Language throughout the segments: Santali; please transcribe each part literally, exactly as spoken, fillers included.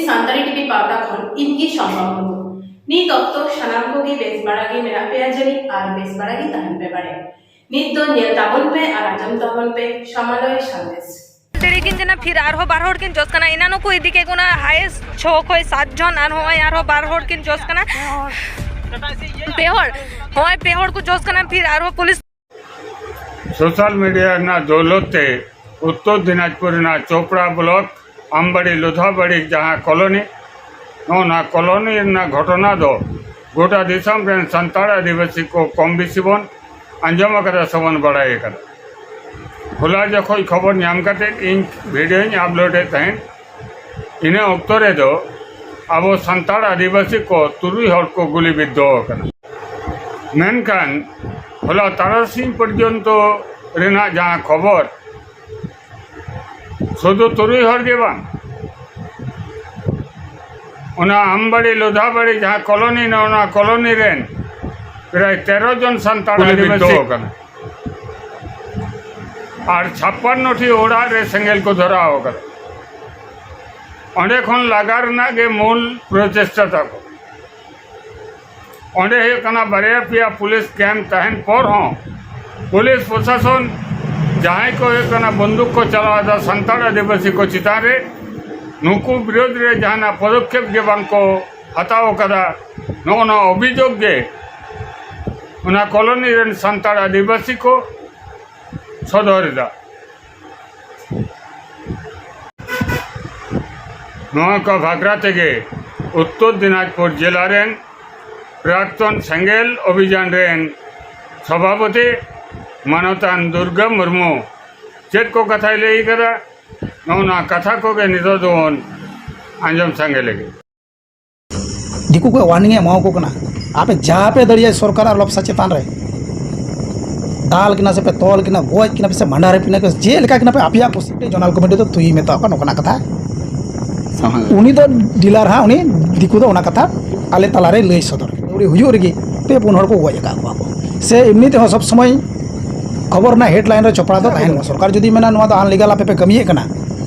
ᱥᱟᱱᱛᱟᱲᱤ ᱴᱤᱵᱷᱤ ᱯᱟᱣᱴᱟ ᱠᱷᱚᱱ ᱤᱧ ᱜᱮ ᱥᱚᱢᱵᱟ ᱢᱩᱨᱢᱩ᱾ ᱱᱤᱛ ᱚᱠᱛᱚ ᱥᱟᱱᱟᱢ ᱠᱚᱜᱮ ᱵᱮᱥ ᱵᱟᱲᱟ ᱜᱮ ᱢᱮᱱᱟᱜ ᱯᱮᱭᱟ ᱡᱟᱹᱱᱤᱡ ᱟᱨ ᱵᱮᱥ ᱵᱟᱲᱟ ᱜᱮ ᱛᱟᱦᱮᱱ ᱯᱮ ᱵᱟᱲᱮ᱾ ᱱᱤᱛ ᱫᱚ ᱧᱮᱞ ᱛᱟᱵᱚᱱ ᱯᱮ ᱟᱨ ᱟᱸᱡᱚᱢ ᱛᱟᱵᱚᱱ ᱯᱮ ᱥᱟᱢᱟᱞᱚᱭ ᱥᱟᱸᱫᱮᱥ᱾ ᱛᱮᱨᱮ ᱠᱤᱱ ᱡᱮᱱᱟ ᱯᱷᱤᱨ ᱟᱨᱦᱚᱸ ᱵᱟᱨ ᱦᱚᱲ ᱠᱤᱱ ᱡᱚᱥ ᱠᱟᱱᱟ᱾ ᱮᱱᱟᱱᱚᱜ ᱠᱚ ᱤᱫᱤ ᱠᱮᱫ ᱠᱚ ᱚᱱᱟ ᱦᱟᱭᱮᱥᱴ ᱪᱷᱚ ᱠᱷᱚᱱ ᱥᱟᱛ ᱡᱚᱱ, ᱟᱨ ᱦᱚᱸᱜᱼᱚᱭ ᱟᱨᱦᱚᱸ ᱵᱟᱨ ᱦᱚᱲ ᱠᱤᱱ ᱡᱚᱥ ᱠᱟᱱᱟ᱾ ᱯᱮ ᱦᱚᱲ, ᱦᱚᱸᱜᱼᱚᱭ ᱯᱮ ᱦᱚᱲ ᱠᱚ ᱡᱚᱥ ᱠᱟᱱᱟ ᱯᱷᱤᱨ ᱟᱨᱦᱚᱸ ᱯᱩᱞᱤᱥ᱾ ᱥᱳᱥᱟᱞ ᱢᱤᱰᱤᱭᱟ ᱨᱮᱱᱟᱜ ᱫᱚᱞᱚᱛ ᱛᱮ ᱩᱛᱛᱚᱨ ᱫᱤᱱᱟᱡᱽᱯᱩᱨ ᱨᱮᱱᱟᱜ ᱪᱳᱯᱲᱟ ᱵᱞᱚᱠ ᱟᱢᱵᱟᱲᱤ ᱞᱳᱫᱷᱟᱵᱟᱲᱤ ᱡᱟᱦᱟᱸ ᱠᱚᱞᱚᱱᱤ, ᱱᱚᱜᱼᱚ ᱱᱚᱣᱟ ᱠᱚᱞᱚᱱᱤ ᱨᱮᱱᱟᱜ ᱜᱷᱚᱴᱚᱱᱟ ᱫᱚ ᱜᱚᱴᱟ ᱫᱤᱥᱚᱢ ᱨᱮᱱ ᱥᱟᱱᱛᱟᱲ ᱟᱹᱫᱤᱵᱟᱹᱥᱤ ᱠᱚ ᱠᱚᱢ ᱵᱮᱥᱤ ᱵᱚᱱ ᱟᱸᱡᱚᱢ ᱟᱠᱟᱫᱟ ᱥᱮᱵᱚᱱ ᱵᱟᱲᱟᱭ ᱟᱠᱟᱫᱟ᱾ ᱦᱚᱞᱟ ᱡᱚᱠᱷᱚᱡ ᱠᱷᱚᱵᱚᱨ ᱧᱟᱢ ᱠᱟᱛᱮ ᱤᱧ ᱵᱷᱤᱰᱤᱭᱳᱧ ᱟᱯᱞᱳᱰ ᱮᱫ ᱛᱟᱦᱮᱸᱫ, ᱤᱱᱟᱹ ᱚᱠᱛᱚ ᱨᱮᱫᱚ ᱟᱵᱚ ᱥᱟᱱᱛᱟᱲ ᱟᱹᱫᱤᱵᱟᱹᱥᱤ ᱠᱚ ᱛᱩᱨᱩᱭ ᱦᱚᱲ ᱠᱚ ᱜᱩᱞᱤ ᱵᱤᱫᱽᱫᱷᱚ ᱟᱠᱟᱱᱟ᱾ ᱢᱮᱱᱠᱷᱟᱱ ᱦᱚᱞᱟ ᱛᱟᱨᱟᱥᱤᱧ ᱯᱚᱨᱡᱚᱱᱛᱚ ᱨᱮᱱᱟᱜ ᱡᱟᱦᱟᱸ ᱠᱷᱚᱵᱚᱨ, ᱥᱩᱫᱷᱩ ᱛᱩᱨᱩᱭ ᱦᱚᱲ ᱜᱮ ᱵᱟᱝ, ᱚᱱᱟ ᱟᱢᱵᱟᱲᱤ ᱞᱳᱫᱷᱟᱵᱟᱲᱤ ᱡᱟᱦᱟᱸ ᱠᱚᱞᱚᱱᱤ, ᱱᱚᱜᱼᱚ ᱱᱚᱣᱟ ᱠᱚᱞᱚᱱᱤ ᱨᱮᱱ ᱯᱨᱟᱭ ᱛᱮᱨᱚ ᱡᱚᱱ ᱥᱟᱱᱛᱟᱲ ᱜᱩᱞᱤ ᱟᱹᱫᱤᱵᱟᱹᱥᱤ ᱵᱤᱫᱽᱫᱷᱚ ᱟᱠᱟᱱᱟ᱾ ᱟᱨ ᱪᱷᱟᱯᱯᱟᱱᱱᱚ ᱴᱤ ᱚᱲᱟᱜ ᱨᱮ ᱥᱮᱸᱜᱮᱞ ᱠᱚ ᱫᱷᱚᱨᱟᱣ ᱟᱠᱟᱫᱟ᱾ ᱚᱸᱰᱮ ᱠᱷᱚᱱ ᱞᱟᱜᱟ ᱨᱮᱱᱟᱜ ᱜᱮ ᱢᱩᱞ ᱯᱨᱚᱪᱮᱥᱴᱟ ᱛᱟᱠᱚ᱾ ᱚᱸᱰᱮ ᱦᱩᱭᱩᱜ ᱠᱟᱱᱟ ᱵᱟᱨᱭᱟ ᱯᱮᱭᱟ ᱯᱩᱞᱤᱥ ᱠᱮᱢᱯ ᱛᱟᱦᱮᱱ ᱯᱚᱨ ᱦᱚᱸ ᱯᱩᱞᱤᱥ ᱯᱨᱚᱥᱟᱥᱚᱱ ᱡᱟᱦᱟᱸᱭ ᱠᱚ ᱦᱩᱭᱩᱜ ᱠᱟᱱᱟ ᱵᱚᱱᱫᱩᱠ ᱠᱚ ᱪᱟᱞᱟᱣ ᱮᱫᱟ ᱥᱟᱱᱛᱟᱲ ᱟᱹᱫᱤᱵᱟᱹᱥᱤ ᱠᱚ ᱪᱮᱛᱟᱱ ᱨᱮ, ᱱᱩᱠᱩ ᱵᱤᱨᱳᱫᱷ ᱨᱮ ᱡᱟᱦᱟᱱᱟᱜ ᱯᱚᱫᱚᱠᱷᱮᱯ ᱜᱮ ᱵᱟᱝ ᱠᱚ ᱦᱟᱛᱟᱣ ᱟᱠᱟᱫᱟ᱾ ᱱᱚᱜᱼᱚ ᱱᱚᱣᱟ ᱚᱵᱷᱤᱡᱳᱜᱽ ᱜᱮ ᱚᱱᱟ ᱠᱚᱞᱚᱱᱤ ᱨᱮᱱ ᱥᱟᱱᱛᱟᱲ ᱟᱹᱫᱤᱵᱟᱹᱥᱤ ᱠᱚ ᱥᱚᱫᱚᱨ ᱮᱫᱟ᱾ ᱱᱚᱣᱟ ᱠᱚ ᱵᱷᱟᱠᱨᱟ ᱛᱮᱜᱮ ᱩᱛᱛᱚᱨ ᱫᱤᱱᱟᱡᱽᱯᱩᱨ ᱡᱮᱞᱟ ᱨᱮᱱ ᱯᱨᱟᱠᱛᱚᱱ ᱥᱮᱸᱜᱮᱞ ᱚᱵᱷᱤᱡᱟᱱ ᱨᱮᱱ ᱥᱚᱵᱷᱟᱯᱚᱛᱤ ᱢᱟᱱᱚᱛᱟᱱ ᱫᱩᱨᱜᱟ ᱢᱩᱨᱢᱩ ᱪᱮᱫ ᱠᱚ ᱠᱟᱛᱷᱟᱭ ᱞᱟᱹᱭ ᱠᱟᱫᱟ, ᱱᱚᱜᱼᱚ ᱱᱚᱣᱟ ᱠᱟᱛᱷᱟ ᱠᱚᱜᱮ ᱱᱤᱛᱚᱜ ᱫᱚᱵᱚᱱ ᱟᱸᱡᱚᱢ ᱥᱟᱸᱜᱮ ᱞᱮᱜᱮ᱾ ᱫᱤᱠᱩ ᱠᱚ ᱣᱟᱨᱱᱤᱝ ᱮ ᱮᱢᱟᱣᱟᱠᱚ ᱠᱟᱱᱟ, ᱟᱯᱮ ᱡᱟ ᱯᱮ ᱫᱟᱲᱮᱭᱟᱜᱼᱟ ᱥᱚᱨᱠᱟᱨ ᱟᱨ ᱞᱚᱯᱥᱟ ᱪᱮᱛᱟᱱ ᱨᱮ ᱫᱟᱞ ᱠᱤᱱᱟ ᱥᱮ ᱯᱮ ᱛᱚᱞ ᱠᱤᱱᱟ, ᱜᱚᱡ ᱠᱤᱱᱟ ᱯᱮ ᱥᱮ ᱢᱟᱸᱰᱟᱨ ᱠᱤᱱᱟ ᱯᱮ, ᱪᱮᱫ ᱞᱮᱠᱟ ᱠᱤᱱᱟ ᱯᱮ, ᱟᱯᱮᱭᱟᱜ ᱠᱩᱥᱤ ᱛᱮ ᱡᱚᱱᱟᱞ ᱠᱚᱢᱤᱴᱤ ᱫᱚ ᱛᱩᱭ ᱢᱮᱛᱟᱣ ᱠᱟᱱ ᱱᱚᱝᱠᱟᱱᱟᱜ ᱠᱟᱛᱷᱟ᱾ ᱩᱱᱤ ᱫᱚ ᱰᱤᱞᱟᱨ ᱦᱟᱸᱜ, ᱩᱱᱤ ᱫᱤᱠᱩ ᱫᱚ ᱚᱱᱟ ᱠᱟᱛᱷᱟ ᱟᱞᱮ ᱛᱟᱞᱟᱨᱮ ᱞᱟᱹᱭ ᱥᱚᱫᱚᱨ ᱠᱮᱫᱟ᱾ ᱟᱹᱣᱲᱤ ᱦᱩᱭᱩᱜ ᱨᱮᱜᱮ ᱯᱮ ᱯᱩᱱ ᱦᱚᱲ ᱠᱚ ᱜᱚᱡ ᱟᱠᱟᱫ ᱠᱚᱣᱟ ᱠᱚ᱾ ᱥᱮ ᱮᱢᱱᱤ ᱛᱮᱦᱚᱸ ᱥᱚᱵ ᱥᱚᱢᱚᱭ ᱠᱷᱚᱵᱚᱨ ᱨᱮᱱᱟᱜ ᱦᱮᱰᱞᱟᱭᱤᱱ ᱨᱮ ᱪᱚᱯᱲᱟᱣ ᱫᱚ ᱛᱟᱦᱮᱱ ᱢᱟ᱾ ᱥᱚᱨᱠᱟᱨ ᱡᱩᱫᱤ ᱢᱮᱱᱟ ᱱᱚᱣᱟ ᱫᱚ ᱟᱱᱞᱤᱜᱟᱞ ᱟᱯᱮ ᱯᱮ ᱠᱟᱹᱢᱤᱭᱮᱫ ᱠᱟᱱᱟ,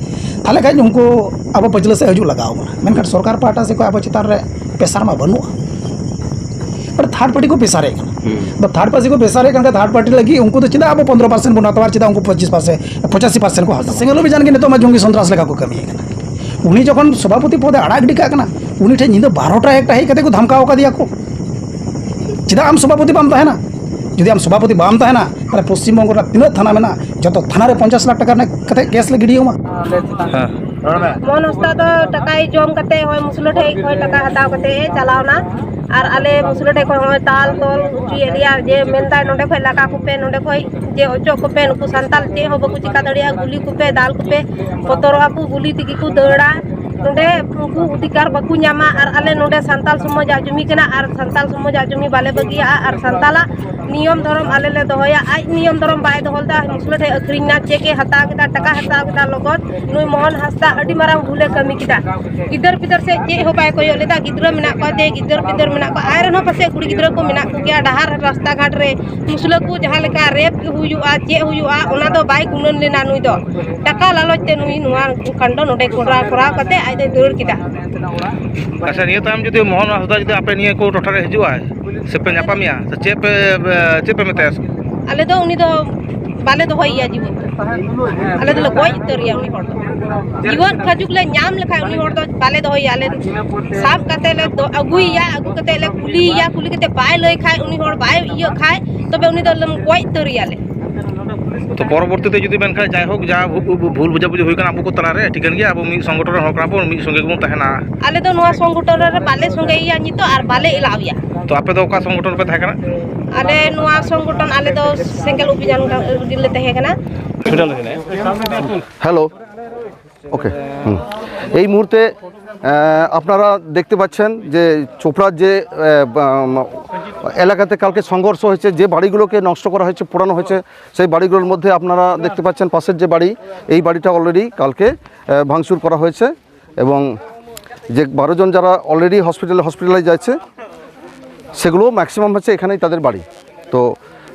ᱛᱟᱦᱚᱞᱮ ᱠᱷᱟᱡ ᱩᱱᱠᱩ ᱟᱵᱚ ᱯᱟᱹᱪᱷᱞᱟᱹ ᱥᱮᱫ ᱦᱤᱡᱩᱜ ᱞᱟᱜᱟᱣ ᱵᱚᱱᱟ, ᱢᱮᱱᱠᱷᱟᱱ ᱥᱚᱨᱠᱟᱨ ᱯᱟᱦᱴᱟ ᱥᱮᱫ ᱠᱷᱚᱱ ᱟᱵᱚ ᱪᱮᱛᱟᱱ ᱨᱮ ᱯᱮᱥᱟᱨ ᱢᱟ ᱵᱟᱹᱱᱩᱜᱼᱟ᱾ ᱢᱟᱱᱮ ᱛᱷᱟᱨᱰ ᱯᱟᱨᱴᱤ ᱠᱚ ᱯᱮᱥᱟᱨᱮᱫ ᱠᱟᱱᱟ᱾ ᱟᱫᱚ ᱛᱷᱟᱨᱰ ᱯᱟᱨᱴᱤ ᱞᱟᱹᱜᱤᱫ ᱩᱱᱠᱩ ᱫᱚ ᱪᱮᱫᱟᱜ ᱟᱵᱚ ᱯᱚᱱᱫᱽᱨᱚ ᱯᱟᱨᱥᱮᱱᱴ ᱵᱚᱱ ᱦᱟᱛᱟᱣᱟ, ᱪᱮᱫᱟᱜ ᱩᱱᱠᱩ ᱯᱚᱸᱪᱤᱥ ᱯᱟᱨᱥᱮᱱᱴ, ᱯᱚᱸᱪᱟᱥᱤ ᱯᱟᱨᱥᱮᱱᱴ ᱠᱚ ᱦᱟᱛᱟᱣᱟ? ᱥᱮᱸᱜᱮᱞ ᱚᱵᱷᱤᱡᱟᱱ ᱜᱮ ᱱᱤᱛᱚᱜ ᱢᱟ ᱡᱚᱝᱜᱤ ᱥᱚᱱᱛᱨᱟᱥ ᱞᱮᱠᱟ ᱠᱚ ᱠᱟᱹᱢᱤᱭᱮᱫ ᱠᱟᱱᱟ᱾ ᱩᱱᱤ ᱡᱚᱠᱷᱚᱱ ᱥᱚᱵᱷᱟᱯᱚᱛᱤ ᱯᱚᱫᱮ ᱟᱲᱟᱜ ᱜᱤᱰᱤ ᱠᱟᱜ ᱠᱟᱱᱟ, ᱩᱱᱤ ᱴᱷᱮᱱ ᱧᱤᱫᱟᱹ ᱵᱟᱨᱚᱴᱟ ᱮᱠᱴᱟ ᱦᱮᱡ ᱠᱟᱛᱮ ᱠᱚ ᱫᱷᱟᱢᱠᱟᱣ ᱟᱠᱟᱫᱮᱭᱟ ᱠᱚ᱾ ᱪᱮᱫᱟᱜ ᱟᱢ ᱥᱚᱵᱷᱟᱯᱚᱛᱤ ᱵᱟᱢ ᱛᱟᱦᱮᱱᱟ? ᱡᱩᱫᱤ ᱟᱢ ᱥᱚᱵᱷᱟᱯᱚᱛᱤ ᱵᱟᱢ ᱛᱟᱦᱮᱱᱟ, ᱛᱟᱦᱚᱞᱮ ᱯᱚᱥᱪᱤᱢ ᱵᱚᱝᱜᱚ ᱨᱮᱱᱟᱜ ᱛᱤᱱᱟᱹᱜ ᱛᱷᱟᱱᱟ ᱢᱮᱱᱟᱜᱼᱟ, ᱡᱚᱛᱚ ᱛᱷᱟᱱᱟ ᱨᱮ ᱯᱚᱧᱪᱟᱥ ᱞᱟᱠᱷ ᱴᱟᱠᱟ ᱨᱮᱱᱟᱜ ᱠᱟᱛᱮ ᱠᱮᱥ ᱞᱮ ᱜᱤᱰᱤᱭᱟᱢᱟ᱾ ᱢᱳᱦᱚᱱ ᱦᱟᱸᱥᱫᱟ ᱫᱚ ᱴᱟᱠᱟᱭ ᱡᱚᱢ ᱠᱟᱛᱮ ᱦᱚᱸᱜᱼᱚᱭ ᱢᱩᱥᱞᱟᱹ ᱴᱷᱮᱡ ᱠᱷᱚᱱ ᱴᱟᱠᱟ ᱦᱟᱛᱟᱣ ᱠᱟᱛᱮ ᱮ ᱪᱟᱞᱟᱣᱱᱟ᱾ ᱟᱨ ᱟᱞᱮ ᱢᱩᱥᱞᱟᱹ ᱴᱷᱮᱡ ᱠᱷᱚᱱ ᱦᱚᱸᱜᱼᱚᱭ ᱛᱟᱞ ᱛᱚᱞ ᱦᱚᱪᱚᱭᱮᱫ ᱞᱮᱭᱟ ᱡᱮ ᱢᱮᱱᱫᱟᱭ, "ᱱᱚᱸᱰᱮ ᱠᱷᱚᱡ ᱞᱟᱜᱟ ᱠᱚᱯᱮ, ᱱᱚᱸᱰᱮ ᱠᱷᱚᱡ ᱡᱮ ᱚᱪᱚᱜ ᱠᱚᱯᱮ, ᱱᱩᱠᱩ ᱥᱟᱱᱛᱟᱞ ᱪᱮᱫ ᱦᱚᱸ ᱵᱟᱠᱚ ᱪᱤᱠᱟ ᱫᱟᱲᱮᱭᱟᱜᱼᱟ, ᱜᱩᱞᱤ ᱠᱚᱯᱮ, ᱫᱟᱞ ᱠᱚᱯᱮ, ᱵᱚᱛᱚᱨᱚᱜᱼᱟ ᱠᱚ, ᱜᱩᱞᱤ ᱛᱮᱜᱮ ᱠᱚ ᱫᱟᱹᱲᱟ᱾ ᱱᱚᱸᱰᱮ ᱩᱱᱠᱩ ᱚᱫᱷᱤᱠᱟᱨ ᱵᱟᱠᱚ ᱧᱟᱢᱟ, ᱟᱨ ᱟᱞᱮ ᱱᱚᱸᱰᱮ ᱥᱟᱱᱛᱟᱞ ᱥᱚᱢᱟᱡᱟᱜ ᱡᱚᱢᱤ ᱠᱟᱱᱟ, ᱟᱨ ᱥᱟᱱᱛᱟᱞ ᱥᱚᱢᱟᱡᱟᱜ ᱡᱚᱢᱤ ᱵᱟᱞᱮ ᱵᱟᱹᱜᱤᱭᱟᱜᱼᱟ, ᱟᱨ ᱥᱟᱱᱛᱟᱞᱟᱜ ᱱᱤᱭᱚᱢ ᱫᱷᱚᱨᱚᱢ ᱟᱞᱮ ᱞᱮ ᱫᱚᱦᱚᱭᱟ᱾ ᱟᱡ ᱱᱤᱭᱚᱢ ᱫᱷᱚᱨᱚᱢ ᱵᱟᱭ ᱫᱚᱦᱚ ᱞᱮᱫᱟ, ᱢᱩᱥᱞᱟᱹ ᱴᱷᱮᱡ ᱟᱹᱠᱷᱨᱤᱧ ᱮᱱᱟ, ᱪᱮᱠ ᱮ ᱦᱟᱛᱟᱣ ᱠᱮᱫᱟ, ᱴᱟᱠᱟ ᱦᱟᱛᱟᱣ ᱠᱮᱫᱟ ᱞᱚᱜᱚᱫ᱾ ᱱᱩᱭ ᱢᱳᱦᱚᱱ ᱦᱟᱸᱥᱫᱟ ᱟᱹᱰᱤ ᱢᱟᱨᱟᱝ ᱵᱷᱩᱞᱮ ᱠᱟᱹᱢᱤ ᱠᱮᱫᱟ᱾ ᱜᱤᱫᱟᱹᱨ ᱯᱤᱫᱟᱹᱨ ᱥᱮᱫ ᱪᱮᱫ ᱦᱚᱸ ᱵᱟᱭ ᱠᱚᱭᱚᱜ ᱞᱮᱫᱟ, ᱜᱤᱫᱽᱨᱟᱹ ᱢᱮᱱᱟᱜ ᱠᱚᱣᱟ, ᱛᱮ ᱜᱤᱫᱟᱹᱨ ᱯᱤᱫᱟᱹᱨ ᱢᱮᱱᱟᱜ ᱠᱚᱣᱟ, ᱟᱡ ᱨᱮᱱ ᱦᱚᱸ ᱯᱟᱥᱮᱡ ᱠᱩᱲᱤ ᱜᱤᱫᱽᱨᱟᱹ ᱠᱚ ᱢᱮᱱᱟᱜ ᱠᱚᱜᱮᱭᱟ᱾ ᱰᱟᱦᱟᱨ ᱨᱟᱥᱛᱟ ᱜᱷᱟᱴ ᱨᱮ ᱢᱩᱥᱞᱟᱹ ᱠᱚ ᱡᱟᱦᱟᱸ ᱞᱮᱠᱟ ᱨᱮᱯ ᱦᱩᱭᱩᱜᱼᱟ, ᱪᱮᱫ ᱦᱩᱭᱩᱜᱼᱟ, ᱚᱱᱟ ᱫᱚ ᱵᱟᱭ ᱜᱩᱱᱟᱹᱱ ᱞᱮᱱᱟ ᱱᱩᱭ ᱫᱚ᱾ ᱴᱟᱠᱟ ᱞᱟᱞᱚᱪ ᱛᱮ ᱱᱩᱭ ᱱᱚᱣᱟ ᱠᱟᱱᱰᱚ ᱱᱚᱰᱮ ᱠᱚᱨᱟᱣ, ᱠᱚᱨᱟᱣ ᱠᱟᱛᱮ ᱟᱡ ᱫᱚᱭ ᱫᱟᱹᱲ ᱠᱮᱫᱟ᱾ ᱟᱪᱪᱷᱟ, ᱱᱤᱭᱟᱹ ᱛᱟᱭᱚᱢ ᱡᱩᱫᱤ ᱢᱳᱦᱚᱱ ᱦᱟᱸᱥᱫᱟ ᱡᱩᱫᱤ ᱟᱯᱮ ᱱᱤᱭᱟᱹ ᱠᱚ ᱴᱚᱴᱷᱟ ᱨᱮ ᱦᱤᱡᱩᱜᱼᱟᱭ, ᱥᱮᱯᱮ ᱧᱟᱯᱟᱢᱮᱭᱟ, ᱛᱚ ᱪᱮᱫ ᱯᱮ, ᱪᱮᱫ ᱯᱮ ᱢᱮᱛᱟᱭᱟ? ᱟᱞᱮ ᱫᱚ ᱩᱱᱤ ᱫᱚ ᱵᱟᱞᱮ ᱫᱚᱦᱚᱭᱮᱭᱟ ᱡᱤᱣᱮᱫ ᱫᱚ᱾ ᱟᱞᱮ ᱫᱚᱞᱮ ᱜᱚᱡ ᱩᱛᱟᱹᱨᱮᱭᱟ ᱩᱱᱤ ᱦᱚᱲ ᱫᱚ᱾ ᱡᱤᱣᱮᱫ ᱠᱷᱟᱹᱡᱩᱜ ᱞᱮ ᱧᱟᱢ ᱞᱮᱠᱷᱟᱡ ᱩᱱᱤ ᱦᱚᱲ ᱫᱚ ᱵᱟᱞᱮ ᱫᱚᱦᱚᱭᱮᱭᱟ᱾ ᱟᱞᱮ ᱥᱟᱵ ᱠᱟᱛᱮ ᱞᱮ ᱫᱚ-, ᱟᱹᱜᱩᱭᱮᱭᱟ, ᱟᱹᱜᱩ ᱠᱟᱛᱮ ᱞᱮ ᱠᱩᱞᱤᱭᱮᱭᱟ, ᱠᱩᱞᱤ ᱠᱟᱛᱮ ᱵᱟᱭ ᱞᱟᱹᱭ ᱠᱷᱟᱡ, ᱩᱱᱤ ᱦᱚᱲ ᱵᱟᱭ ᱤᱭᱟᱹᱜ ᱠᱷᱟᱡ, ᱛᱚᱵᱮ ᱩᱱᱤ ᱫᱚ ᱞᱮ ᱜᱚᱡ ᱩᱛᱟᱹᱨᱮᱭᱟᱞᱮ᱾ ᱛᱚ ᱯᱚᱨᱚᱵᱚᱨᱛᱤ ᱛᱮ ᱡᱩᱫᱤ ᱢᱮᱱᱠᱷᱟᱱ ᱡᱟᱭᱦᱳᱠ ᱡᱟ ᱵᱷᱩ-, ᱵᱷᱩ-, ᱵᱷᱩᱞ ᱵᱩᱡᱷᱟᱹᱵᱩᱡᱷᱤ ᱦᱩᱭ ᱠᱟᱱᱟ ᱟᱵᱚ ᱠᱚ ᱛᱟᱞᱟᱨᱮ, ᱴᱷᱤᱠᱟᱹᱱ ᱜᱮᱭᱟ, ᱟᱵᱚ ᱢᱤᱫ ᱥᱚᱝᱜᱚᱴᱷᱚᱱ ᱨᱮᱱ ᱦᱚᱲ ᱠᱟᱱᱟ ᱵᱚᱱ, ᱢᱤᱫ ᱥᱚᱸᱜᱮ ᱜᱮᱵᱚᱱ ᱛᱟᱦᱮᱱᱟ᱾ ᱟᱞᱮ ᱫᱚ ᱱᱚᱣᱟ ᱥᱚᱝᱜᱚᱴᱷᱚᱱ ᱨᱮ ᱵᱟᱞᱮ ᱥᱚᱸᱜᱮᱭᱮᱭᱟ ᱱᱤᱛᱚᱜ ᱟᱨ ᱵᱟᱞᱮ ᱮᱞᱟᱣᱮᱭᱟ᱾ ᱛᱚ ᱟᱯᱮ ᱫᱚ ᱚᱠᱟ ᱥᱚᱝᱜᱚᱴᱷᱚᱱ ᱨᱮᱯᱮ ᱛᱟᱦᱮᱸ ᱠᱟᱱᱟ? ᱟᱞᱮ ᱱᱚᱣᱟ ᱥᱚᱝᱜᱚᱴᱷᱚᱱ, ᱟᱞᱮ ᱫᱚ ᱥᱮᱸᱜᱮᱞ ᱚᱵᱷᱤᱡᱟᱱ ᱨᱮᱞᱮ ᱛᱟᱦᱮᱸ ᱠᱟᱱᱟ᱾ হ্যালো। ওকে। হুম। এই মুহূর্তে আহ, আপনারা দেখতে পাচ্ছেন যে চোপড়ার যে আহ, বা- এলাকাতে কালকে সংঘর্ষ হয়েছে, যে বাড়িগুলোকে নষ্ট করা হয়েছে, পোড়ানো হয়েছে, সেই বাড়িগুলোর মধ্যে আপনারা দেখতে পাচ্ছেন পাশের যে বাড়ি, এই বাড়িটা অলরেডি কালকে আহ, ভাঙচুর করা হয়েছে এবং যে বারো জন যারা অলরেডি হসপিটালে হসপিটালাইজ আছে, সেগুলো ম্যাক্সিমাম হচ্ছে এখানেই তাদের বাড়ি। তো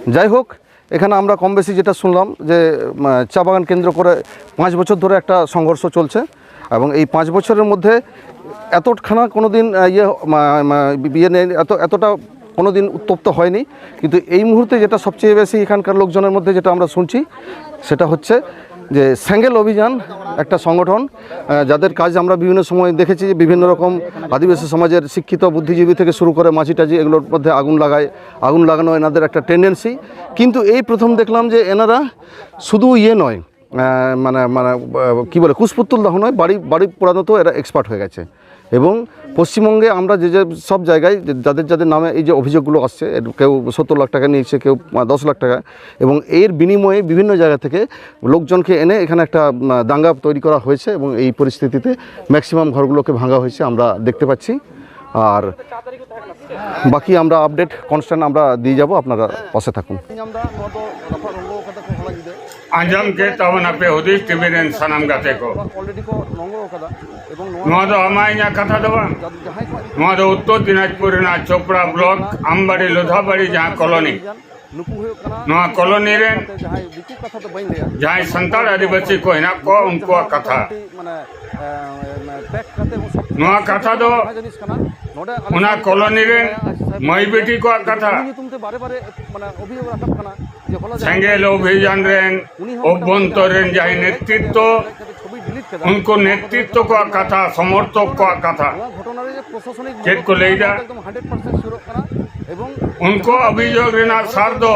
যাই হোক, এখানে আমরা কম বেশি যেটা শুনলাম যে উম, চা বাগান কেন্দ্র করে পাঁচ বছর ধরে একটা সংঘর্ষ চলছে। এবং এই পাঁচ বছরের মধ্যে এতখানা কোনো দিন আহ, ইয়ে মা- মা- ইয়ে নেই, এত এতটা কোনো দিন উত্তপ্ত হয়নি। কিন্তু এই মুহূর্তে যেটা সবচেয়ে বেশি এখানকার লোকজনের মধ্যে যেটা আমরা শুনছি, সেটা হচ্ছে যে সেঙ্গেল অভিযান একটা সংগঠন, আহ, যাদের কাজ আমরা বিভিন্ন সময় দেখেছি যে বিভিন্ন রকম আদিবাসী সমাজের শিক্ষিত বুদ্ধিজীবী থেকে শুরু করে মাঝি টাঝি এগুলোর মধ্যে আগুন লাগায়, আগুন লাগানো এনাদের একটা টেন্ডেন্সি। কিন্তু এই প্রথম দেখলাম যে এনারা শুধু ইয়ে নয়, আহ, মানে মানে আহ, কী বলে, কুশপুতুল দাহ নয়, বাড়ি বাড়ি পোড়ানোতেও এরা এক্সপার্ট হয়ে গেছে। এবং পশ্চিমবঙ্গে আমরা যে যে সব জায়গায় যে- যাদের যাদের নামে এই যে অভিযোগগুলো আসছে, এর কেউ সত্তর লাখ টাকা নিয়েছে, কেউ আহ, দশ লাখ টাকা, এবং এর বিনিময়ে বিভিন্ন জায়গা থেকে লোকজনকে এনে এখানে একটা উম, দাঙ্গা তৈরি করা হয়েছে এবং এই পরিস্থিতিতে ম্যাক্সিমাম ঘরগুলোকে ভাঙা হয়েছে আমরা দেখতে পাচ্ছি। আর বাকি আমরা আপডেট কনস্ট্যান্ট আমরা দিয়ে যাব, আপনারা পাশে থাকুন। ᱟᱸᱡᱚᱢ ᱠᱮᱫ ᱛᱟᱵᱚᱱᱟᱯᱮ ᱦᱩᱫᱤᱥ ᱴᱤᱵᱷᱤ ᱨᱮᱱ ᱥᱟᱱᱟᱢ ᱜᱟᱛᱮ ᱠᱚ᱾ ᱱᱚᱣᱟ ᱫᱚ ᱟᱢᱟᱜ ᱤᱧᱟᱹᱜ ᱠᱟᱛᱷᱟ ᱫᱚ ᱵᱟᱝ᱾ ᱱᱚᱣᱟ ᱫᱚ ᱩᱛᱛᱚᱨ ᱫᱤᱱᱟᱡᱽᱯᱩᱨ ᱨᱮᱱᱟᱜ ᱪᱳᱯᱲᱟ ᱵᱞᱚᱠ ᱟᱢᱵᱟᱲᱤ ᱞᱳᱫᱷᱟᱵᱟᱲᱤ ᱡᱟᱦᱟᱸ ᱠᱚᱞᱚᱱᱤ, ᱱᱚᱣᱟ ᱠᱚᱞᱚᱱᱤ ᱨᱮᱱ ᱡᱟᱦᱟᱸᱭ ᱥᱟᱱᱛᱟᱲ ᱟᱹᱫᱤᱵᱟᱹᱥᱤ ᱠᱚ ᱦᱮᱱᱟᱜ ᱠᱚᱣᱟ, ᱩᱱᱠᱩᱣᱟᱜ ᱠᱟᱛᱷᱟ᱾ ᱱᱚᱣᱟ ᱠᱟᱛᱷᱟ ᱫᱚ ᱚᱱᱟ ᱠᱚᱞᱚᱱᱤ ᱨᱮᱱ ᱢᱟᱹᱭ ᱵᱤᱴᱤ ᱠᱚᱣᱟᱜ ᱠᱟᱛᱷᱟ᱾ ᱥᱮᱸᱜᱮᱞ ᱚᱵᱷᱤᱡᱟᱱ ᱨᱮᱱ ᱚᱵᱷᱚᱱᱛᱚᱨ ᱨᱮᱱ ᱡᱟᱦᱟᱸᱭ ᱱᱮᱛᱨᱤᱛᱛᱚ, ᱩᱱᱠᱩ ᱱᱮᱛᱨᱤᱛᱛᱚ ᱠᱚᱣᱟᱜ ᱠᱟᱛᱷᱟ, ᱥᱚᱢᱚᱨᱛᱷᱚᱠ ᱠᱚᱣᱟᱜ ᱠᱟᱛᱷᱟ ᱪᱮᱫ ᱠᱚ ᱞᱟᱹᱭᱫᱟ? ᱩᱱᱠᱩ ᱚᱵᱷᱤᱡᱳᱜᱽ ᱨᱮᱱᱟᱜ ᱥᱟᱨ ᱫᱚ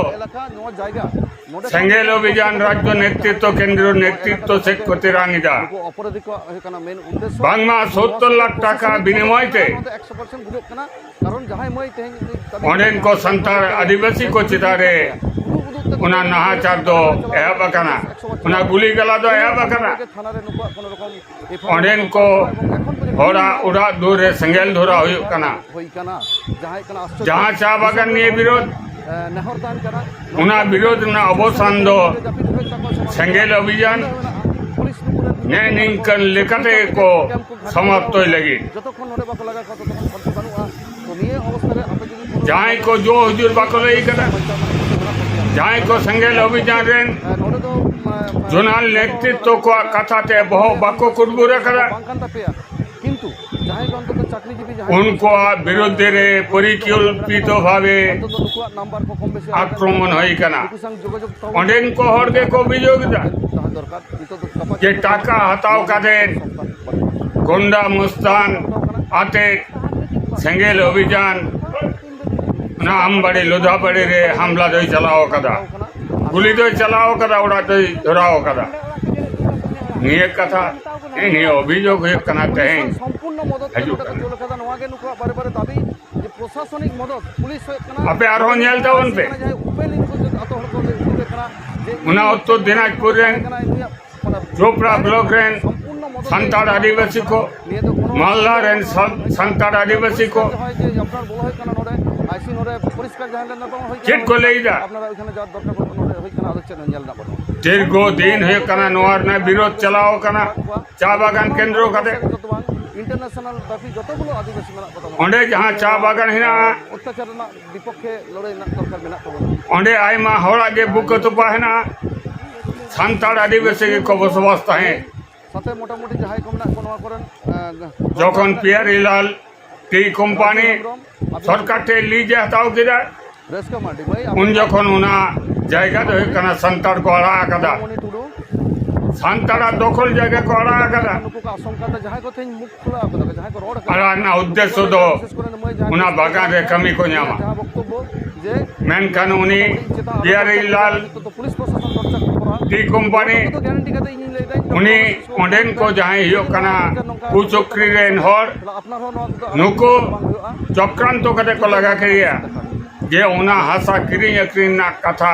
ᱥᱮᱸᱜᱮᱞ ᱚᱵᱷᱤᱡᱟᱱ ᱨᱟᱡᱽᱡᱚ ᱱᱮᱛᱨᱤᱛᱛᱚ ᱠᱮᱱᱫᱨᱚ ᱱᱮᱛᱨᱤᱛᱛᱚ ᱥᱮᱫ ᱠᱚ ᱛᱮᱨᱟᱝ ᱮᱫᱟ᱾ ᱵᱟᱝᱢᱟ ᱥᱚᱛᱛᱚᱨ ᱞᱟᱠᱷ ᱴᱟᱠᱟ ᱵᱤᱱᱤᱢᱚᱭ ᱛᱮ ᱚᱸᱰᱮᱱ ᱠᱚ ᱥᱟᱱᱛᱟᱲ ᱟᱹᱫᱤᱵᱟᱹᱥᱤ ᱠᱚ ᱪᱮᱛᱟᱱ ᱨᱮ ᱚᱱᱟ ᱱᱟᱦᱟᱪᱟᱨ ᱫᱚ ᱮᱦᱚᱵ ᱟᱠᱟᱱᱟ, ᱚᱱᱟ ᱜᱩᱞᱤ ᱜᱟᱞᱟ ᱫᱚ ᱮᱦᱚᱵ ᱟᱠᱟᱱᱟ᱾ ᱚᱸᱰᱮᱱ ᱠᱚ ᱦᱚᱲᱟᱜ ᱚᱲᱟᱜ ᱫᱩᱣᱟᱹᱨ ᱨᱮ ᱥᱮᱸᱜᱮᱞ ᱫᱷᱚᱨᱟᱣ ᱦᱩᱭᱩᱜ ᱠᱟᱱᱟ᱾ ᱡᱟᱦᱟᱸ ᱪᱟ ᱵᱟᱜᱟᱱ ᱱᱤᱭᱮ ᱵᱤᱨᱳᱫᱷ, ᱚᱱᱟ ᱵᱤᱨᱳᱫᱷ ᱨᱮᱱᱟᱜ ᱚᱵᱚᱥᱟᱱ ᱫᱚ ᱥᱮᱸᱜᱮᱞ ᱚᱵᱷᱤᱡᱟᱱ ᱱᱮ ᱱᱤᱝᱠᱟᱹᱱ ᱞᱮᱠᱟᱛᱮ ᱠᱚ ᱥᱚᱢᱟᱯᱛᱚᱭ ᱞᱟᱹᱜᱤᱫ᱾ ᱡᱟᱦᱟᱸᱭ ᱠᱚ ᱡᱳ ᱦᱩᱡᱩᱨ ᱵᱟᱠᱚ ᱞᱟᱹᱭ ᱠᱟᱫᱟ, ᱡᱟᱦᱟᱸᱭ ᱠᱚ ᱥᱮᱸᱜᱮᱞ ᱚᱵᱷᱤᱡᱟᱱ ᱨᱮᱱ ᱦᱮᱸ, ᱱᱚᱰᱮ ᱫᱚ, ᱢᱟ, ᱡᱳᱱᱟᱞ ᱱᱮᱛᱨᱤᱛᱵᱚ ᱠᱚᱣᱟᱜ ᱠᱟᱛᱷᱟ ᱛᱮ ᱵᱚᱦᱚᱜ ᱵᱟᱠᱚ ᱠᱩᱴᱵᱩᱨ ᱟᱠᱟᱫᱟ, ᱵᱟᱝ ᱠᱟᱱ ᱛᱟᱯᱮᱭᱟ, ᱠᱤᱱᱛᱩ ᱡᱟᱦᱟᱸᱭ ᱜᱮ ᱚᱱᱛᱚᱛᱚ ᱪᱟᱹᱠᱨᱤᱡᱤᱵᱤ ᱡᱟᱦᱟᱸᱭ ᱩᱱᱠᱩᱣᱟᱜ ᱵᱤᱨᱩᱫᱽᱫᱷᱮ ᱨᱮ ᱯᱚᱨᱤᱠᱚᱞᱯᱤᱛᱚ ᱵᱷᱟᱵᱮ ᱚᱱᱛᱚᱛᱚ ᱱᱩᱠᱩᱣᱟᱜ ᱱᱟᱢᱵᱟᱨ ᱠᱚ ᱠᱚᱢ ᱵᱮᱥᱤ ᱟᱠᱨᱚᱢᱚᱱ ᱦᱩᱭ ᱠᱟᱱᱟ᱾ ᱱᱩᱠᱩ ᱥᱟᱝ ᱡᱳᱜᱟᱡᱳᱜᱽ ᱛᱟᱵᱚᱱ ᱚᱸᱰᱮᱱ ᱠᱚ ᱦᱚᱲ ᱜᱮᱠᱚ ᱚᱵᱷᱤᱡᱳᱜᱽ ᱮᱫᱟ ᱫᱚᱦᱚ ᱫᱚᱨᱠᱟᱨ᱾ ᱱᱤᱛᱚᱜ ᱫᱚ ᱜᱟᱯᱟ ᱡᱮ ᱴᱟᱠᱟ ᱦᱟᱛᱟᱣ ᱠᱟᱛᱮ ᱜᱚᱱᱰᱟ ᱢᱚᱥᱛᱟᱱ ᱟᱛᱮ ᱥᱮᱸᱜᱮᱞ ᱚᱵᱷᱤᱡᱟᱱ ᱚᱱᱟ ᱟᱢᱵᱟᱲᱤ ᱞᱳᱫᱷᱟᱵᱟᱲᱤ ᱨᱮ ᱦᱟᱢᱞᱟ ᱫᱚᱭ ᱪᱟᱞᱟᱣ ᱟᱠᱟᱫᱟ, ᱜᱩᱞᱤ ᱫᱚᱭ ᱪᱟᱞᱟᱣ ᱟᱠᱟᱫᱟ, ᱚᱲᱟᱜ ᱫᱚᱭ ᱫᱷᱚᱨᱟᱣ ᱟᱠᱟᱫᱟ᱾ ᱱᱤᱭᱟᱹ ᱠᱟᱛᱷᱟ, ᱱᱤᱭᱟᱹ ᱚᱵᱷᱤᱡᱳᱜᱽ ᱦᱩᱭᱩᱜ ᱠᱟᱱᱟ ᱛᱮᱦᱮᱧ ᱥᱚᱢᱯᱩᱨᱱᱚ ᱢᱚᱫᱚᱛ ᱦᱤᱡᱩᱜ ᱱᱚᱰᱮ ᱠᱚ ᱠᱟᱱᱟ᱾ ᱪᱟᱹᱞ ᱟᱠᱟᱫᱟ᱾ ᱱᱚᱣᱟ ᱜᱮ ᱱᱩᱠᱩᱣᱟᱜ ᱵᱟᱨᱮ ᱵᱟᱨᱮ ᱫᱟᱹᱵᱤ ᱡᱮ ᱯᱨᱚᱥᱟᱥᱚᱱᱤᱠ ᱢᱚᱫᱚᱛ, ᱯᱩᱞᱤᱥ ᱦᱩᱭᱩᱜ ᱠᱟᱱᱟ, ᱟᱯᱮ ᱟᱨᱦᱚᱸ ᱧᱮᱞ ᱛᱟᱵᱚᱱ ᱯᱮ᱾ ᱡᱟᱦᱟᱸᱭ ᱩᱯᱮᱞ ᱤᱱᱠᱩ ᱡᱚᱛᱚ ᱟᱛᱳ ᱦᱚᱲ ᱠᱚ ᱞᱟᱹᱭ ᱩᱰᱩᱠ ᱠᱟᱱᱟ ᱡᱮ ᱚᱱᱟ ᱚᱠᱛᱚ ᱫᱤᱱᱟᱡᱽᱯᱩᱨ ᱨᱮᱱ ᱠᱟᱱᱟ, ᱱᱩᱭᱟᱜ ᱪᱳᱯᱲᱟ ᱵᱞᱚᱠ ᱨᱮᱱ ᱥᱟᱱᱛᱟᱲ ᱟᱹᱫᱤᱵᱟᱹᱥᱤ ᱠᱚ, ᱢᱟᱞᱫᱟ ᱨᱮᱱ ᱥᱟᱱ-, ᱥᱟᱱᱛᱟᱲ ᱟᱹᱫᱤᱵᱟᱹᱥᱤ ᱠᱚ ᱪᱮᱫ ᱠᱚ ᱞᱟᱹᱭᱫᱟ? ᱫᱤᱨᱜᱷᱚ ᱫᱤᱱ ᱦᱩᱭᱩᱜ ᱠᱟᱱᱟ ᱱᱚᱣᱟ ᱨᱮᱱᱟᱜ ᱵᱤᱨᱳᱫᱷ ᱪᱟᱞᱟᱣ ᱠᱟᱱᱟ ᱪᱟ ᱵᱟᱜᱟᱱ ᱠᱮᱱᱫᱨᱚ ᱠᱟᱛᱮ᱾ ᱚᱸᱰᱮ ᱡᱟᱦᱟᱸ ᱪᱟ ᱵᱟᱜᱟᱱ ᱦᱮᱱᱟᱜᱼᱟ, ᱚᱛᱛᱟᱪᱟᱨ ᱨᱮᱱᱟᱜ ᱵᱤᱯᱚᱠᱠᱷᱮ ᱞᱟᱹᱲᱦᱟᱹᱭ ᱨᱮᱱᱟᱜ ᱫᱚᱨᱠᱟᱨ ᱢᱮᱱᱟᱜ ᱛᱟᱵᱚᱱᱟ᱾ ᱚᱸᱰᱮ ᱟᱭᱢᱟ ᱦᱚᱲᱟᱜ ᱜᱮ ᱵᱩᱠᱟᱹ ᱛᱚᱯᱟ ᱦᱮᱱᱟᱜᱼᱟ᱾ ᱥᱟᱱᱛᱟᱲ ᱟᱹᱫᱤᱵᱟᱹᱥᱤ ᱜᱮᱠᱚ ᱵᱚᱥᱚᱵᱟᱥ ᱛᱟᱦᱮᱸᱫ᱾ ᱥᱟᱛᱮ ᱢᱚᱴᱟᱢᱩᱴᱤ ᱡᱟᱦᱟᱸᱭ ᱠᱚ ᱢᱮᱱᱟᱜ ᱠᱚ ᱱᱚᱣᱟ ᱠᱚᱨᱮᱱ, ᱮᱸ, ᱡᱚᱠᱷᱚᱱ ᱯᱤᱭᱟᱨᱤᱞᱟᱞ ᱴᱤ ᱠᱳᱢᱯᱟᱱᱤ ᱨᱟᱡᱩ ᱦᱮᱢᱵᱨᱚᱢ, ᱟᱹᱵᱤᱱ ᱥᱚᱨᱠᱟᱨ ᱴᱷᱮᱱ ᱞᱤᱡ ᱮ ᱦᱟᱛᱟᱣ ᱠᱮᱫᱟ, ᱨᱟᱹᱥᱠᱟᱹ ᱢᱟᱹᱰᱤ ᱵᱷᱟᱹᱭ, ᱟᱹᱵᱤᱱ ᱩᱱ ᱡᱚᱠᱷᱚᱱ ᱚᱱᱟ ᱡᱟᱭᱜᱟ ᱫᱚ ᱦᱩᱭᱩᱜ ᱠᱟᱱᱟ ᱥᱟᱱᱛᱟᱲ ᱠᱚ ᱟᱲᱟᱜ ᱟᱠᱟᱫᱟ᱾ ᱢᱚᱱᱤ ᱴᱩᱰᱩ, ᱥᱟᱱᱛᱟᱲᱟᱜ ᱫᱚᱠᱷᱚᱞ ᱡᱟᱭᱜᱟ ᱠᱚ ᱟᱲᱟᱜ ᱟᱠᱟᱫᱟ᱾ ᱱᱩᱠᱩ ᱠᱚ ᱟᱥᱚᱝᱠᱟ ᱫᱚ ᱡᱟᱦᱟᱸᱭ ᱠᱚ ᱛᱮᱦᱮᱧ ᱢᱩᱠ ᱠᱷᱩᱞᱟᱹᱣ ᱟᱠᱟᱫᱟ ᱠᱚ, ᱡᱟᱦᱟᱸᱭ ᱠᱚ ᱨᱚᱲ ᱟᱠᱟᱫᱟ, ᱟᱲᱟᱜ ᱨᱮᱱᱟᱜ ᱩᱫᱽᱫᱮᱥᱥᱚ ᱫᱚ ᱵᱤᱥᱮᱥ ᱠᱚᱨᱮ ᱢᱟᱹᱭ ᱡᱟᱦᱟᱸᱭ ᱚᱱᱟ ᱠᱚ ᱵᱟᱜᱟᱱ ᱨᱮ ᱠᱟᱹᱢᱤ ᱠᱚ ᱧᱟᱢᱟ᱾ ᱡᱟᱦᱟᱸ ᱵᱚᱠᱛᱚᱵᱵᱚ ᱡᱮ ᱢᱮᱱᱠᱷᱟᱱ ᱩᱱᱤ ᱪᱮᱛᱟᱱ ᱯᱤᱭᱟᱨᱤᱞᱟᱞ ᱱᱤᱛᱚᱜ ᱫᱚ ᱯᱩᱞᱤᱥ ᱯᱨᱚᱥᱟᱥᱚᱱ ᱪᱚᱨᱪᱟ ᱠᱚ ᱠᱚᱨᱟᱣᱟ᱾ ᱴᱤ ᱠᱳᱢᱯᱟᱱᱤ ᱱᱚᱣᱟ ᱠᱚᱫᱚ ᱜᱮᱨᱮᱱᱴᱤ ᱠᱟᱛᱮ ᱤᱧᱤᱧ ᱞᱟᱹᱭ ᱫᱟᱹᱧ, ᱩᱱᱤ ᱚᱸᱰᱮᱱ ᱠᱚ ᱡᱟᱦᱟᱸᱭ ᱦᱩᱭᱩᱜ ᱠᱟᱱᱟ ᱠᱩᱪᱟᱹᱠᱨᱤ ᱨᱮᱱ ᱦᱚᱲ, ᱟᱯᱱᱟᱨ ᱦᱚᱸ ᱱᱚᱣᱟ ᱠᱚᱫᱚ ᱱᱩᱠᱩ ᱵᱟᱝ ᱦᱩᱭᱩᱜᱼᱟ᱾ ᱪᱚᱠᱨᱟᱱᱛᱚ ᱠᱟᱛᱮ ᱠᱚ ᱞᱟᱜᱟ ᱠᱮᱫᱮᱭᱟ᱾ ᱡᱮ ᱚᱱᱟ ᱦᱟᱥᱟ ᱠᱤᱨᱤᱧ ᱟᱹᱠᱷᱨᱤᱧ ᱨᱮᱱᱟᱜ ᱠᱟᱛᱷᱟ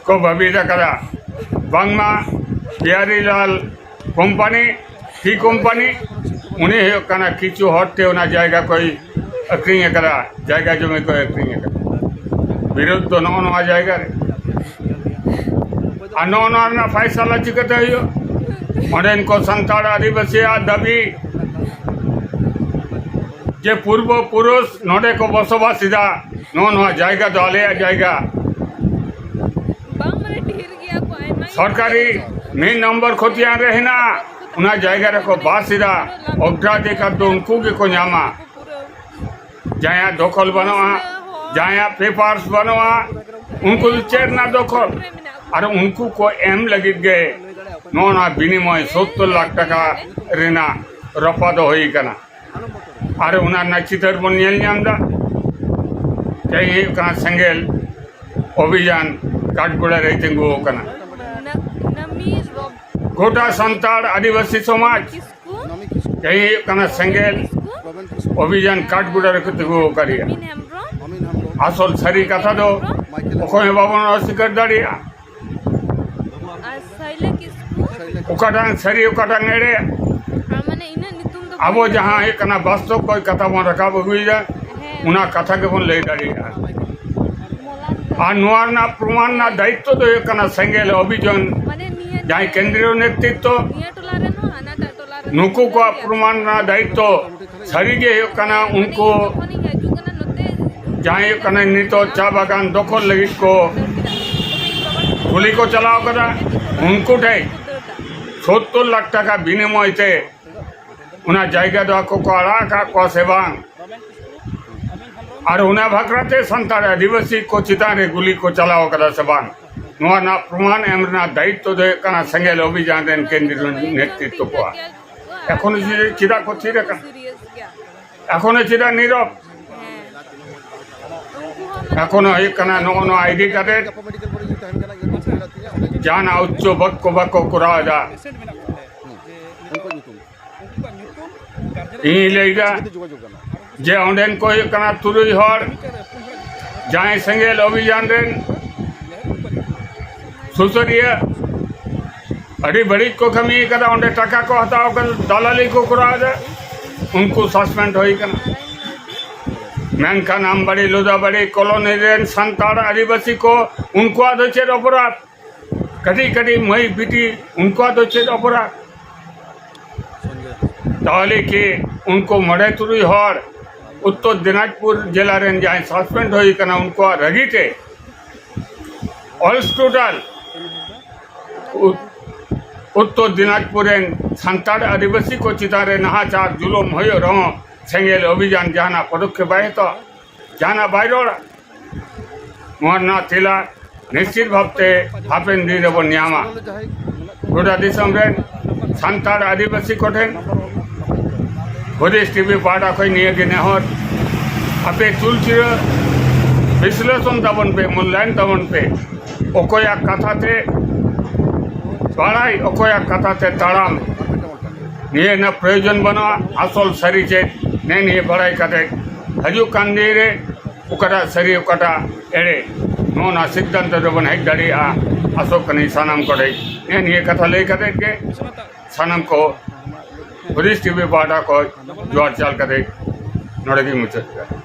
ᱠᱚ ᱵᱷᱟᱹᱵᱤᱛ ᱟᱠᱟᱫᱟ, ᱵᱟᱝᱢᱟ ᱯᱤᱭᱟᱨᱤᱞᱟᱞ ᱠᱳᱢᱯᱟᱱᱤ, ᱴᱤ ᱠᱳᱢᱯᱟᱱᱤ, ᱩᱱᱤ ᱦᱩᱭᱩᱜ ᱠᱟᱱᱟ ᱠᱤᱪᱷᱩ ᱦᱚᱲ ᱛᱮ ᱚᱱᱟ ᱡᱟᱭᱜᱟ ᱠᱚᱭ ᱟᱹᱠᱷᱨᱤᱧ ᱟᱠᱟᱫᱟ, ᱡᱟᱭᱜᱟ ᱡᱚᱢᱤ ᱠᱚᱭ ᱟᱹᱠᱷᱨᱤᱧ ᱟᱠᱟᱫᱟ᱾ ᱵᱤᱨᱳᱫᱷ ᱫᱚ ᱱᱚᱜᱼᱚ ᱱᱚᱣᱟ ᱡᱟᱭᱜᱟ ᱨᱮ᱾ ᱟᱨ ᱱᱚᱜᱼᱚ ᱱᱚᱣᱟ ᱨᱮᱱᱟᱜ ᱯᱷᱟᱭᱥᱟᱞᱟ ᱪᱤᱠᱟᱹᱛᱮ ᱦᱩᱭᱩᱜᱼᱟ? ᱚᱸᱰᱮᱱ ᱠᱚ ᱥᱟᱱᱛᱟᱲ ᱟᱹᱫᱤᱵᱟᱹᱥᱤᱭᱟᱜ ᱫᱟᱹᱵᱤ ᱡᱮ ᱯᱩᱨᱵᱚ ᱯᱩᱨᱩᱥ ᱱᱚᱰᱮ ᱠᱚ ᱵᱚᱥᱚᱵᱟᱥ ᱮᱫᱟ, ᱱᱚᱜᱼᱚ ᱱᱚᱣᱟ ᱡᱟᱭᱜᱟ ᱫᱚ ᱟᱞᱮᱭᱟᱜ ᱡᱟᱭᱜᱟ, ᱥᱚᱨᱠᱟᱨᱤ ᱢᱤᱫ ᱱᱚᱢᱵᱚᱨ ᱠᱷᱚᱛᱤᱭᱟᱱ ᱨᱮ ᱦᱮᱱᱟᱜᱼᱟ, ᱚᱱᱟ ᱡᱟᱭᱜᱟ ᱨᱮᱠᱚ ᱵᱟᱥ ᱮᱫᱟ, ᱚᱜᱽᱨᱟᱫᱷᱤᱠᱟᱨ ᱫᱚ ᱩᱱᱠᱩ ᱜᱮᱠᱚ ᱧᱟᱢᱟ᱾ ᱡᱟᱦᱟᱸᱭᱟᱜ ᱫᱚᱠᱷᱚᱞ ᱵᱟᱹᱱᱩᱜᱼᱟ, ᱡᱟᱦᱟᱸᱭᱟᱜ ᱯᱮᱯᱟᱨᱥ ᱵᱟᱹᱱᱩᱜᱼᱟ, ᱩᱱᱠᱩ ᱫᱚ ᱪᱮᱫ ᱨᱮᱱᱟᱜ ᱫᱚᱠᱷᱚᱞ? ᱟᱨ ᱩᱱᱠᱩ ᱠᱚ ᱮᱢ ᱞᱟᱹᱜᱤᱫ ᱜᱮ ᱱᱚᱜᱼᱚ ᱱᱚᱣᱟ ᱵᱤᱱᱤᱢᱚᱭ ᱥᱚᱛᱛᱚᱨ ᱞᱟᱠᱷ ᱴᱟᱠᱟ ᱨᱮᱱᱟᱜ ᱨᱚᱯᱷᱟ ᱫᱚ ᱦᱩᱭ ᱠᱟᱱᱟ᱾ ᱟᱨ ᱚᱱᱟ ᱨᱮᱱᱟᱜ ᱪᱤᱛᱟᱹᱨ ᱵᱚᱱ ᱧᱮᱞ ᱧᱟᱢ ᱮᱫᱟ᱾ ᱛᱮᱦᱮᱧ ᱦᱩᱭᱩᱜ ᱠᱟᱱᱟ ᱥᱮᱸᱜᱮᱞ ᱚᱵᱷᱤᱡᱟᱱ ᱠᱟᱴᱷᱜᱚᱲᱟ ᱨᱮ ᱛᱤᱸᱜᱩ ᱟᱠᱟᱱᱟ᱾ ᱜᱚᱴᱟ ᱥᱟᱱᱛᱟᱲ ᱟᱹᱫᱤᱵᱟᱹᱥᱤ ᱥᱚᱢᱟᱡᱽ ᱛᱮᱦᱮᱧ ᱦᱩᱭᱩᱜ ᱠᱟᱱᱟ ᱥᱮᱸᱜᱮᱞ ᱚᱵᱷᱤᱡᱟᱱ ᱠᱟᱴᱷᱜᱚᱲᱟ ᱨᱮᱠᱚ ᱛᱤᱸᱜᱩ ᱟᱠᱟᱫᱮᱭᱟ᱾ ᱟᱥᱚᱞ ᱥᱟᱹᱨᱤ ᱠᱟᱛᱷᱟ ᱫᱚ ᱚᱠᱚᱭ ᱦᱚᱸ ᱵᱟᱵᱚᱱ ᱚᱥᱤᱠᱟᱨ ᱫᱟᱲᱮᱭᱟᱜᱼᱟ᱾ ᱚᱠᱟᱴᱟᱝ ᱥᱟᱹᱨᱤ, ᱚᱠᱟᱴᱟᱝ ᱮᱲᱮ, ᱟᱵᱚ ᱡᱟᱦᱟᱸ ᱦᱩᱭᱩᱜ ᱠᱟᱱᱟ ᱵᱟᱥᱛᱚᱵ ᱠᱚ ᱠᱟᱛᱷᱟ ᱵᱚᱱ ᱨᱟᱠᱟᱵ ᱟᱹᱜᱩᱭᱮᱫᱟ, ᱚᱱᱟ ᱠᱟᱛᱷᱟ ᱜᱮᱵᱚᱱ ᱞᱟᱹᱭ ᱫᱟᱲᱮᱭᱟᱜᱼᱟ᱾ ᱟᱨ ᱱᱚᱣᱟ ᱨᱮᱱᱟᱜ ᱯᱨᱚᱢᱟᱱ ᱨᱮᱱᱟᱜ ᱫᱟᱭᱤᱛᱛᱚ ᱫᱚ ᱦᱩᱭᱩᱜ ᱠᱟᱱᱟ ᱥᱮᱸᱜᱮᱞ ᱚᱵᱷᱤᱡᱟᱱ ᱡᱟᱦᱟᱸᱭ ᱠᱮᱱᱫᱨᱤᱭᱚ ᱱᱮᱛᱨᱤᱛᱛᱚ, ᱱᱩᱠᱩ ᱠᱚᱣᱟᱜ ᱯᱨᱚᱢᱟᱱ ᱨᱮᱱᱟᱜ ᱫᱟᱭᱤᱛᱛᱚ ᱥᱟᱹᱨᱤᱜᱮ ᱦᱩᱭᱩᱜ ᱠᱟᱱᱟ ᱩᱱᱠᱩ ᱡᱟᱦᱟᱸᱭ ᱦᱩᱭᱩᱜ ᱠᱟᱱᱟ ᱱᱤᱛᱚᱜ ᱪᱟ ᱵᱟᱜᱟᱱ ᱫᱚᱠᱷᱚᱞ ᱞᱟᱹᱜᱤᱫ ᱠᱚ ᱜᱩᱞᱤ ᱠᱚ ᱪᱟᱞᱟᱣ ᱠᱟᱫᱟ, ᱩᱱᱠᱩ ᱴᱷᱮᱱ ᱥᱚᱛᱛᱚᱨ ᱞᱟᱠᱷ ᱴᱟᱠᱟ ᱵᱤᱱᱤᱢᱚᱭ ᱛᱮ ᱚᱱᱟ ᱡᱟᱭᱜᱟ ᱫᱚ ᱟᱠᱚ ᱠᱚ ᱟᱲᱟᱜ ᱟᱠᱟᱫ ᱠᱚᱣᱟ ᱥᱮ ᱵᱟᱝ, ᱟᱨ ᱚᱱᱟ ᱵᱷᱟᱠᱨᱟ ᱛᱮ ᱥᱟᱱᱛᱟᱲ ᱟᱹᱫᱤᱵᱟᱹᱥᱤ ᱠᱚ ᱪᱮᱛᱟᱱ ᱨᱮ ᱜᱩᱞᱤ ᱠᱚ ᱪᱟᱞᱟᱣ ᱠᱟᱫᱟ ᱥᱮ ᱵᱟᱝ, ᱱᱚᱣᱟ ᱨᱮᱱᱟᱜ ᱯᱨᱚᱢᱟᱱ ᱮᱢ ᱨᱮᱱᱟᱜ ᱫᱟᱭᱤᱛᱛᱚ ᱫᱚ ᱦᱩᱭᱩᱜ ᱠᱟᱱᱟ ᱥᱮᱸᱜᱮᱞ ᱚᱵᱷᱤᱡᱟᱱ ᱨᱮᱱ ᱠᱮᱱᱫᱨᱤᱭᱚ ᱱᱮᱛᱨᱤᱛᱛᱚ ᱠᱚᱣᱟᱜ᱾ ᱮᱠᱷᱚᱱᱳ ᱪᱮᱫᱟᱜ ᱠᱚ ᱛᱷᱤᱨ ᱟᱠᱟᱱᱟ? ᱮᱠᱷᱚᱱᱳ ᱪᱮᱫᱟᱜ ᱱᱤᱨᱚᱵ? ᱮᱠᱷᱚᱱᱳ ᱦᱩᱭᱩᱜ ᱠᱟᱱᱟ ᱱᱚᱜᱼᱚ ᱱᱚᱣᱟ ᱤᱫᱤ ᱠᱟᱛᱮ ᱡᱟᱦᱟᱱᱟᱜ ᱩᱪᱪᱚ ᱵᱟᱠᱠᱚ ᱵᱟᱠᱚ ᱠᱚᱨᱟᱣ ᱮᱫᱟ᱾ ᱤᱧ ᱞᱟᱹᱭᱫᱟ ᱡᱮ ᱚᱸᱰᱮᱱ ᱠᱚ ᱦᱩᱭᱩᱜ ᱠᱟᱱᱟ ᱛᱩᱨᱩᱭ ᱦᱚᱲ, ᱡᱟᱦᱟᱸᱭ ᱥᱮᱸᱜᱮᱞ ᱚᱵᱷᱤᱡᱟᱱ ᱨᱮᱱ ᱥᱩᱥᱟᱹᱨᱤᱭᱟᱹ, ᱟᱹᱰᱤ ᱵᱟᱹᱲᱤᱡ ᱠᱚ ᱠᱟᱹᱢᱤ ᱠᱟᱫᱟ, ᱚᱸᱰᱮ ᱴᱟᱠᱟ ᱠᱚ ᱦᱟᱛᱟᱣ ᱠᱟᱫᱟ, ᱫᱟᱞᱟᱞᱤ ᱠᱚ ᱠᱚᱨᱟᱣ ᱮᱫᱟ, ᱩᱱᱠᱩ ᱥᱟᱥᱯᱮᱱᱰ ᱦᱩᱭ ᱠᱟᱱᱟ᱾ ᱢᱮᱱᱠᱷᱟᱱ ᱟᱢᱵᱟᱲᱤ, ᱞᱩᱫᱟᱵᱟᱲᱤ ᱠᱚᱞᱚᱱᱤ ᱨᱮᱱ ᱥᱟᱱᱛᱟᱲ ᱟᱹᱫᱤᱵᱟᱹᱥᱤ ᱠᱚ, ᱩᱱᱠᱩᱣᱟᱜ ᱫᱚ ᱪᱮᱫ ᱚᱯᱚᱨᱟᱫᱷ? ᱠᱟᱹᱴᱤᱡ ᱠᱟᱹᱴᱤᱡ ᱢᱟᱹᱭ ᱵᱤᱴᱤ, ᱩᱱᱠᱩᱣᱟᱜ ᱫᱚ ᱪᱮᱫ ᱚᱯᱚᱨᱟᱫᱷ? ᱛᱟᱦᱚᱞᱮ ᱠᱤ ᱩᱱᱠᱩ ᱢᱚᱬᱮ ᱛᱩᱨᱩᱭ ᱦᱚᱲ ᱩᱛᱛᱚᱨ ᱫᱤᱱᱟᱡᱽᱯᱩᱨ ᱡᱮᱞᱟ ᱨᱮᱱ ᱡᱟᱦᱟᱸᱭ ᱥᱟᱥᱯᱮᱱᱰ ᱦᱩᱭ ᱠᱟᱱᱟ, ᱩᱱᱠᱩᱣᱟᱜ ᱨᱟᱹᱜᱤ ᱛᱮ ᱚᱞ ᱴᱳᱴᱟᱞ ᱩᱛ-, ᱩᱛᱛᱚᱨ ᱫᱤᱱᱟᱡᱽᱯᱩᱨ ᱨᱮᱱ ᱥᱟᱱᱛᱟᱲ ᱟᱹᱫᱤᱵᱟᱹᱥᱤ ᱠᱚ ᱪᱮᱛᱟᱱ ᱨᱮ ᱱᱟᱦᱟᱪᱟᱨ ᱡᱩᱞᱩᱢ ᱦᱩᱭᱩᱜ ᱨᱮᱦᱚᱸ ᱥᱮᱸᱜᱮᱞ ᱚᱵᱷᱤᱡᱟᱱ ᱡᱟᱦᱟᱱᱟᱜ ᱯᱚᱫᱚᱠᱷᱮᱯ ᱵᱟᱭ ᱦᱟᱛᱟᱣᱟ, ᱡᱟᱦᱟᱱᱟᱜ ᱵᱟᱭ ᱨᱚᱲᱟ, ᱱᱚᱣᱟ ᱨᱮᱱᱟᱜ ᱛᱮᱞᱟ ᱱᱤᱥᱪᱤᱛ ᱵᱷᱟᱵᱛᱮ ᱦᱟᱯᱮᱱ ᱫᱤᱱ ᱨᱮᱵᱚᱱ ᱧᱟᱢᱟ᱾ ᱜᱚᱴᱟ ᱫᱤᱥᱚᱢ ᱨᱮᱱ ᱥᱟᱱᱛᱟᱲ ᱟᱹᱫᱤᱵᱟᱹᱥᱤ ᱠᱚᱴᱷᱮᱱ ᱦᱩᱫᱤᱥ ᱴᱤᱵᱷᱤ ᱯᱟᱦᱴᱟ ᱠᱷᱚᱱ ᱱᱤᱭᱟᱹ ᱜᱮ ᱱᱮᱦᱚᱨ, ᱟᱯᱮ ᱪᱩᱞᱪᱤᱨᱟᱹ ᱵᱤᱥᱞᱮᱥᱚᱱ ᱛᱟᱵᱚᱱ ᱯᱮ, ᱢᱩᱞᱞᱟᱭᱚᱱ ᱛᱟᱵᱚᱱ ᱯᱮ, ᱚᱠᱚᱭᱟᱜ ᱠᱟᱛᱷᱟ ᱛᱮ ᱵᱟᱲᱟᱭ, ᱚᱠᱚᱭᱟᱜ ᱠᱟᱛᱷᱟ ᱛᱮ ᱛᱟᱲᱟᱢ, ᱱᱤᱭᱟᱹ ᱨᱮᱱᱟᱜ ᱯᱨᱚᱭᱳᱡᱚᱱ ᱵᱟᱹᱱᱩᱜᱼᱟ᱾ ᱟᱥᱚᱞ ᱥᱟᱹᱨᱤ ᱪᱮᱫ, ᱱᱮ ᱱᱤᱭᱟᱹ ᱵᱟᱲᱟᱭ ᱠᱟᱛᱮ ᱦᱤᱡᱩᱜ ᱠᱟᱱ ᱫᱤᱱ ᱨᱮ ᱚᱠᱟᱴᱟᱜ ᱥᱟᱹᱨᱤ ᱚᱠᱟᱴᱟᱜ ᱮᱲᱮ, ᱱᱚᱜᱼᱚ ᱱᱚᱣᱟ ᱥᱤᱫᱽᱫᱷᱟᱱᱛᱚ ᱨᱮᱵᱚᱱ ᱦᱮᱡ ᱫᱟᱲᱮᱭᱟᱜᱼᱟ᱾ ᱟᱥᱚᱜ ᱠᱟᱹᱱᱟᱹᱧ ᱥᱟᱱᱟᱢ ᱠᱚᱴᱷᱮᱱ ᱱᱮ ᱱᱤᱭᱟᱹ ᱠᱟᱛᱷᱟ ᱞᱟᱹᱭ ᱠᱟᱛᱮ ᱜᱮ ᱥᱟᱱᱟᱢ ᱠᱚ ᱦᱩᱫᱤᱥ ᱴᱤᱵᱷᱤ ᱯᱟᱦᱴᱟ ᱠᱷᱚᱱ ᱡᱚᱦᱟᱨ ᱪᱟᱞ ᱠᱟᱛᱮ ᱱᱚᱰᱮ ᱜᱮᱧ ᱢᱩᱪᱟᱹᱫ ᱠᱮᱫᱟ᱾